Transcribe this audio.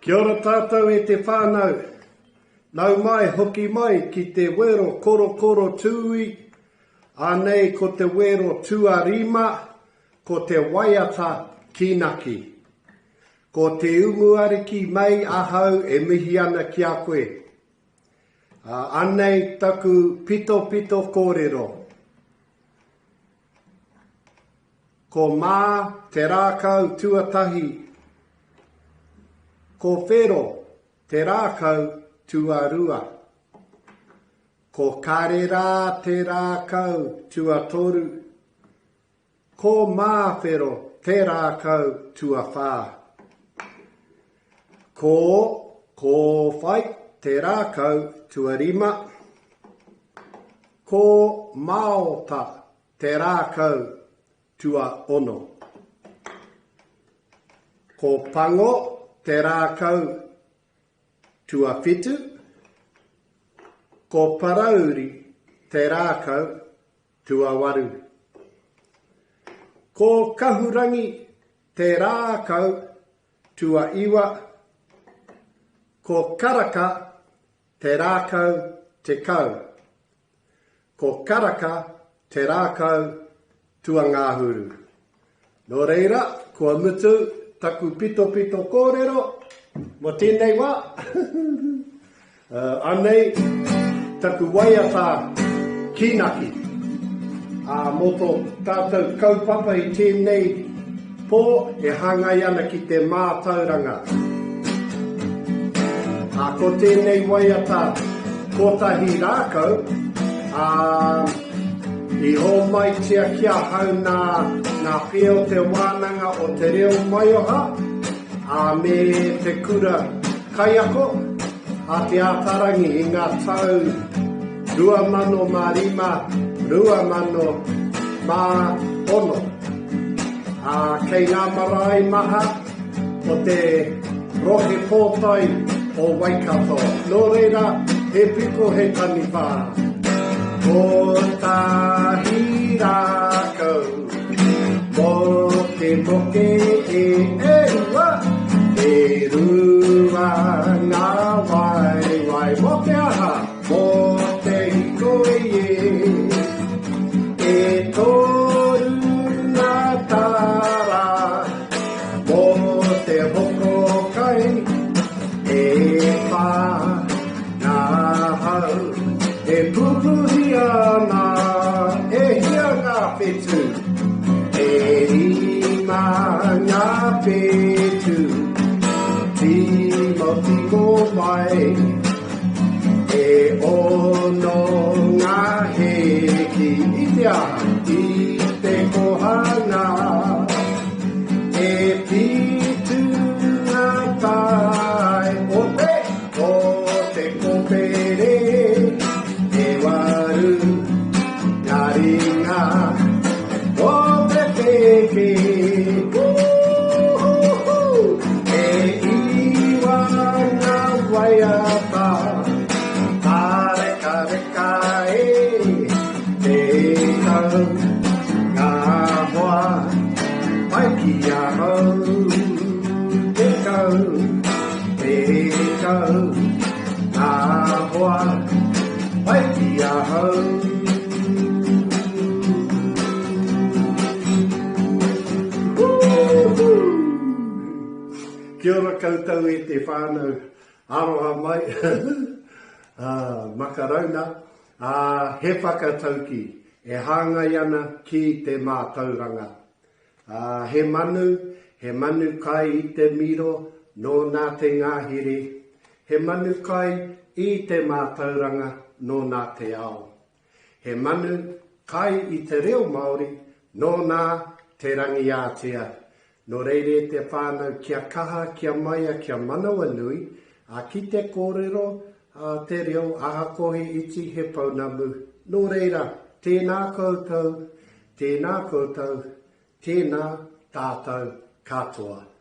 Kia ora tātou e te whānau. Nau mai, hoki mai ki te wero korokoro tūī. Anei ko te wero tuarima, ko te waiata kīnaki. Ko Te Umuariki mei ahau e mihi ana ki a koe. Anei taku pitopito kōrero. Ko Mā te rākau tuatahi. Ko Whero te rākau tuarua. Ko Karerā te rākau tuatoru. Ko Māwhero te rākau tuawhā. Ko Kōwhai te rākau tuarima. Ko Māota Te rākau tuaono. Ko Pango te rākau tuawhitu. Ko Parauri te rākau tuawaru. Ko Kahurangi te rākau tuaiwa. Ko Karaka te rākau tekau. Ko Karaka te rākau tuangahuru. Nō reira, kua mutu taku pitopito kōrero mō tēnei wā. Anei taku waiata kīnaki mō tō tātou kaupapa i tēnei pō e hāngai ana ki te mātauranga. Ā, ko tēnei waiata kotahi rākau, ā, i hōmaitia ki ahau nā ngā pia o te wānanga o Te Reo Maioha, ā, me te kura kaiako a Te Ātaarangi i ngā tau 2005, 2006. Ā, kei ngā marae maha o te rohe pōtae o Waikato. Nō reira, he piko he taniwha. Kotahi rākau mō te moke e rua, e rua ngā waewae mō te aha? Mō te hikoi e, e toru ngā tāra mō te hoko kai, e whā ngā hau e pupuhi ana, e hia ngā whetū? E rima ngā whetū, tīmotimo mai. E ono ngā hēki i te aha, i te kohanga. E whitu ngā tae o te, o te kopere. E waru ngā ringa o te pēke. Woo-hoo-hoo! E iwa ngā waiata pārekareka e 10 ngā hoa pai ki ahau. 10, 10 ngā hoa pai ki ahau. Woo-hoo! Kia ora koutou e te whānau aroha mai, Makarauna, ā, he whakatauki e hāngai ana ki te mātauranga. Ā, he manu, he manu kai i te miro nōna te ngahere, he manu kai i te mātauranga nōna te ao. He manu kai i te reo Māori nōna te rangiātea. Nō reira e te whānau kia kaha, kia maia, kia manawanui, ā, ki te kōrero a te reo ahakoa he iti, he pounamu. Nō reira, tēnā koutou, tēnā koutou, tēnā tātou katoa.